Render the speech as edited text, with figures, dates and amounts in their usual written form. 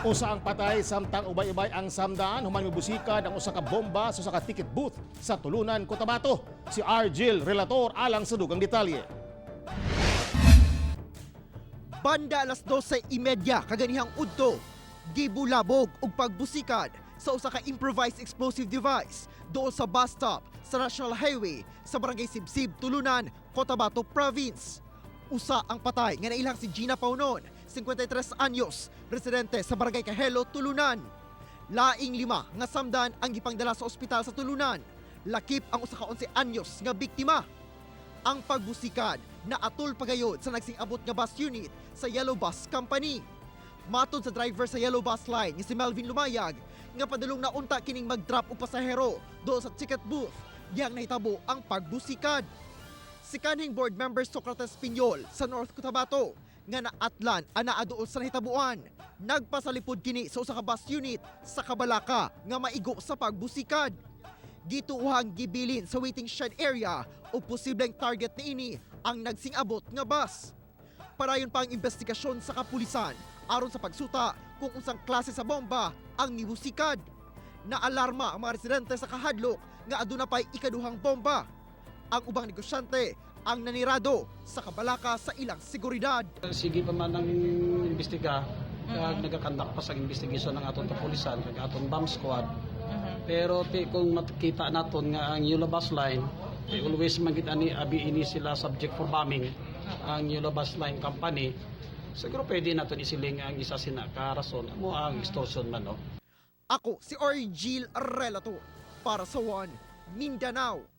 Usa ang patay samtang ubay-ubay ang samdaan human mibusikad ang usa ka bomba sa usa ka ticket booth sa Tulunan, Cotabato. Si Argil Relator alang sa dugang detalye. Banda alas 12:30 kaganihang udto, gibulabog og pagbusikad sa usa ka improvised explosive device dool sa bus stop sa National Highway sa Barangay Sibsib, Tulunan, Cotabato Province. Usa ang patay nga nailang si Gina Paunon, 53 anyos, residente sa Barangay Kahelo, Tulunan. Laing lima nga samdan ang gipangdala sa ospital sa Tulunan. Lakip ang usa ka 11 anyos nga biktima. Ang pagbusikad na atol pagayod sa nagsing-abot nga bus unit sa Yellow Bus Company. Matod sa driver sa Yellow Bus Line nga si Melvin Lumayag, nga padulong na unta kining mag-drop og pasahero dool sa ticket booth diyang nahitabo ang pagbusikad. Si kanhing board member Socrates Piñol sa North Cotabato nga naatlan ang naa dool sa nahitabuan. Nagpasalipod kini sa usa ka bus unit sa Kabalaka nga maigo sa pagbusikad. Gituohang gibilin sa waiting shed area o posibleng target niini ang nagsing-abot nga bus. Padayon pa ang investigasyon sa kapulisan aron sa pagsuta kung unsang klase sa bomba ang nibusikad. Naalarma ang mga residente sa kahadlok nga aduna pa'y ikaduhang bomba. Ang ubang negosyante ang nanirado sa kabalaka sa ilang seguridad. Sige pa man ang imbestiga, kag nagakandak pa sa investigation ng aton kapulisan kag aton bomb squad. Pero ti kung makita naton nga ang Yellow Bus Line, ti always man gid ani abi ini sila subject for bombing ang Yellow Bus Line Company. Siguro pwede naton isiling ang isa sina ka rason mo ang extortion man, no. Ako si Orgil Relator para sa One Mindanao.